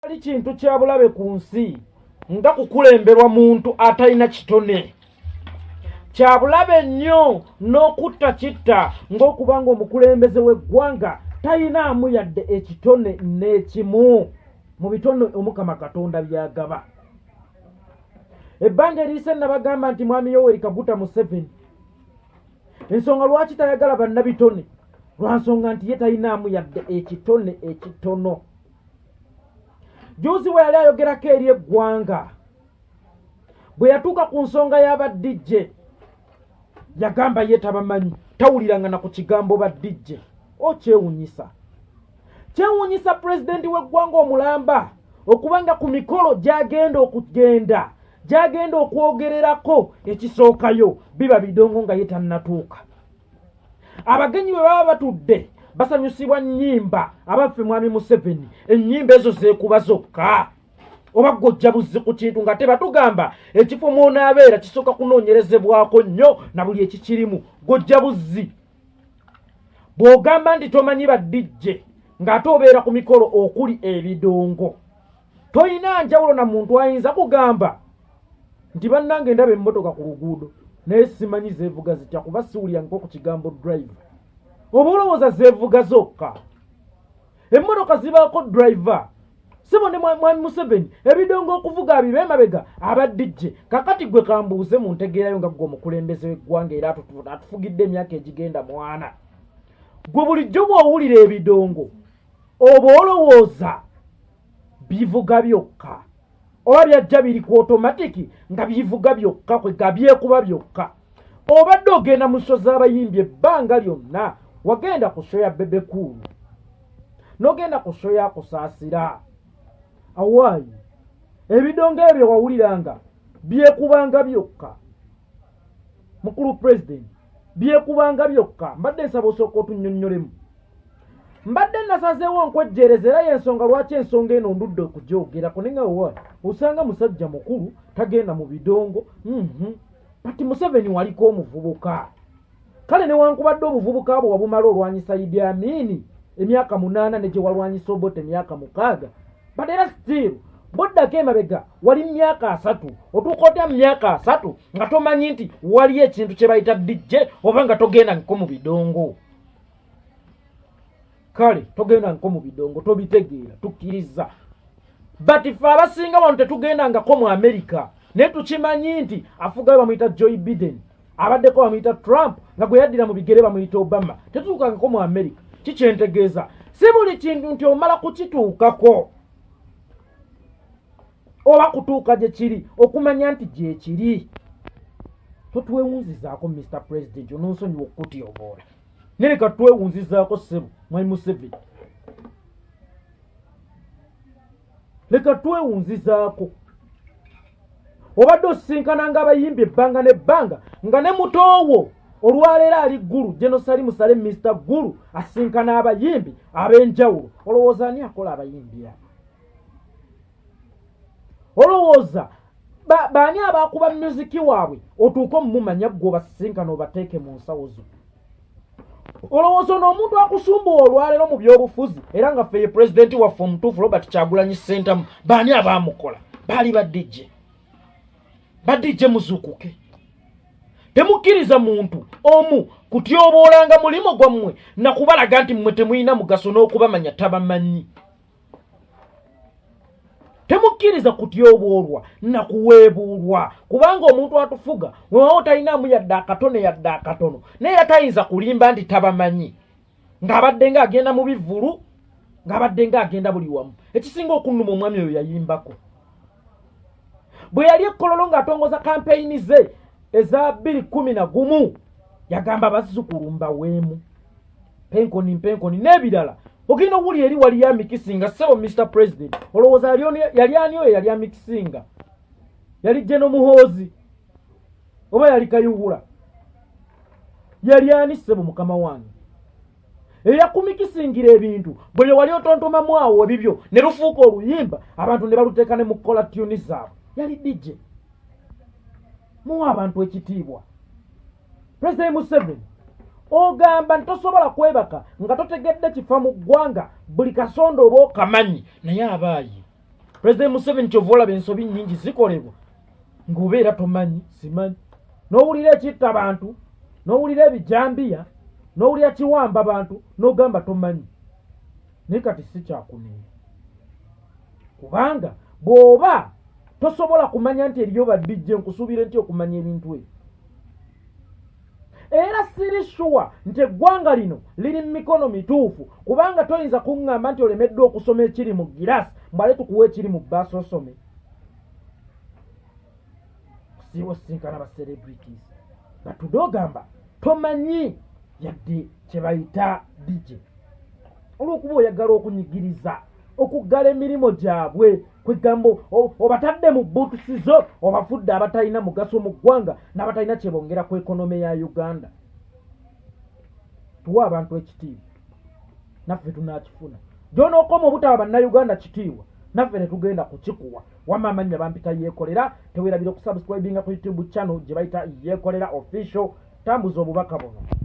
Tewali kintu kya bulabe ku nsi nga kukulemberwa muntu atalina kitone. Kya bulabe nnyo n'okutta kitta ng'okuba ng'omukulembeze w'eggwanga talinaamu yadde ekitone n'ekimu mu bitone Omukama Katonda by'agaba. Ebbanga eriyise nabagamba nti Mwami Yoweri Kaguta Museveni ensonga lwaki tayagala bannabitone lwa nsonga nti ye talinaamu yadde ekitone ekitono. Juzi bwe yali ayogerako eri eggwanga bwe yatuuka ku nsonga y'aba DJ yagamba ye tabamanyi, tawuliranga na ku kigambo ba DJ. O kyewunyisa, kyewunyisa pulezidenti w'eggwanga omulamba okuba nga ku mikolo gy'agenda okugenda gy'agenda okwogererako ekisookayo biba bidongo nga ye tannatuuka. Abagenyi bwe baba batudde basanyusibwa nnyimba abaffe Mwami Museveni ennyimba ezo zeekuba zokka oba ggojja buzzi ku kintu nga tebatugamba ekifo mw'onaabeera kisooka kunoonyerezebwako nnyo na buli ekikirimu. Gojja buzzi bw'ogamba nti tomanyi ba DJ ng'ate obeera ku mikolo okuli ebidongo, tolina njawulo na muntu ayinza kugamba nti bannange ndaba emmotoka ku luguudo naye simanyi zeevuga zitya kuba siwulirangako ku kigambo driver. Oba olowooza zeevuga zokka? Emmotoka zibaako driver. Sebo ne Mwami Museveni ebidongo okuvuga abiba emabega aba DJ. Kakati gwe kambuuze mu ntegeerayo nga ggwe omukulembeze w'eggwanga era atufugidde emyaka egigenda mwana, gwe bulijjo bw'owulira ebidongo oba olowooza bivuga byokka oba byajja biri ku otomatiki nga bivuga byokka kwega byekuba byokka? Obadde ogenda mu sho z'abayimbi ebbanga lyonna, wagenda ku sho ya Bebe Cool n'ogenda ku sho ya Kusaasira, awaayi ebidongo ebyo wawuliranga byekubanga byokka? Mukulu Pulezidenti, byekubanga byokka? Mbadde nsaba osooka otunnyonnyolemu. Mbadde nasazeewo nkwejjeereza era y'ensonga lwaki ensonga eno ndudde okugyogerako, naye nga wa osanga musajja mukulu tagenda mu bidongo. But Museveni waliko omuvubuka, kale newankubadde obuvubuka bwe wabumala olwanyisa Idi Amini emyaka 8 ne gye walwanyisa Obote emyaka 6, but era still boddako emabega wali myaka 30. Otuuka otya mu myaka 30 nga tomanyi nti wali ekintu kye bayita DJ oba nga togenda nko mu bidongo? Kale togenda nko mu bidongo, tobitegeera, tukkiriza, but ffe abasinga wano tetugendangako mu Amerika, naye tukimanyi nti afugayo bamuyita Joe Biden, abaddeko bamuyita Trump, nga gwe yaddira mu bigere bamuyita Obama. Tetutuukangako mu Amerika. Kikyentegeeza si buli kintu nti omala kukituukako oba kutuuka gye kiri okumanya nti gye kiri. Totwewunzizaako Mr President, ononsonyiwa okukutyoboola, naye leka twewunzizaako ssebo Mwami Museveni, leka twewunzizaako. Obadde osisinkananga abayimbi ebbanga n'ebbanga nga ne mutoowo olwaleero ali Ggulu, Genosali Musale, Mr Ggulu, asinkana abayimbi ab'enjawulo. Olowooza ani akola abayimbi abo? Olowooza baani abakuba myuziki waabwe otuuke omumumanya ggwe obasisinkana obateeke mu nsawo zo? Olowooza ono omuntu akusumbuwa olwaleero mu byobufuzi era nga ffe ye pulezidenti waffe omutuufu Robert Kyagulanyi Ssentamu, baani abaamukola? Baali ba DJ. Ba DJ muzuukuke, temukkiriza muntu omu kutyoboolanga mulimu gwammwe nakubalaga nti mmwe temulina mugaso n'okubamanya tabamanyi. Temukkiriza kutyoboolwa na kuweebuulwa, kubanga omuntu atufuga wewawo talinaamu yadde akatone yadde akatono, naye era tayinza kulimba nti tabamanyi ng'abadde ng'agenda mu bivvulu, ng'abadde ng'agenda buli wamu. Ekisinga okunnuma, omwami oyo yayimbako bwe yali ekkololo ng'atongoza kampeyini ze eza 2011, yagamba bazzukulu mbaweemu penkoni mpenkoni n'ebirala. Ogenda owulira eri waliyo amikisinga. Ssebo Mr President, olowooza yali ani oyo yali amikisinga? Yali Geno Muhoozi oba yali Kayihura? Yali ani ssebo mukama wange eyakumikisingira ebintu bwe wali otontomamu awo ebibyo ne lufuuka oluyimba, abantu ne baluteeka ne mu kukola tune zaabwe? Yali DJ. Muwa abantu ekitiibwa. President Museveni, ogamba nti tosobola kwebaka nga totegedde kifa mu ggwanga, buli kasonda oba okamanyi, naye abaayi Pulezidenti Museveni, kyova olaba ensobi nnyingi zikolebwa ng'obeera tomanyi, simanyi, n'owulira ekitta bantu, n'owulira ebijambiya, n'owulira kiwamba bantu, n'ogamba tomanyi. Naye kati si kyakunenya, kubanga bw'oba tosobola kumanya nti eriyo ba DJ, nkusuubire nti okumanya ebintu ebyo. Era siri sure nti eggwanga lino liri mu mikono mituufu, kubanga toyinza kuŋŋamba nti olemeddwa okusoma ekiri mu girasi, mbwale tukuwa ekiri mu bbaasi osome. Siba osinkana ba celebrities, batudde ogamba tomanyi yadde kye bayita DJ, olw'okuba oyagala okunyigiriza, okuggala emirimu gyabwe. Kwegamba obatadde mu buutusi zo, obafudde abatalina mugaso mu ggwanga n'abatalina kye bongera ku economy ya Uganda. Tuwe abantu ekitiibwa, naffe tunakifuna. Gyonookoma obutaba Bannayuganda kitiibwa, naffe tetugenda kukikuwa. Wamma amannya bampita Yeekolera. Teweerabira okusubscribinga ku YouTube channel gye bayita Yeekolera Official. Tambuza obubaka buno.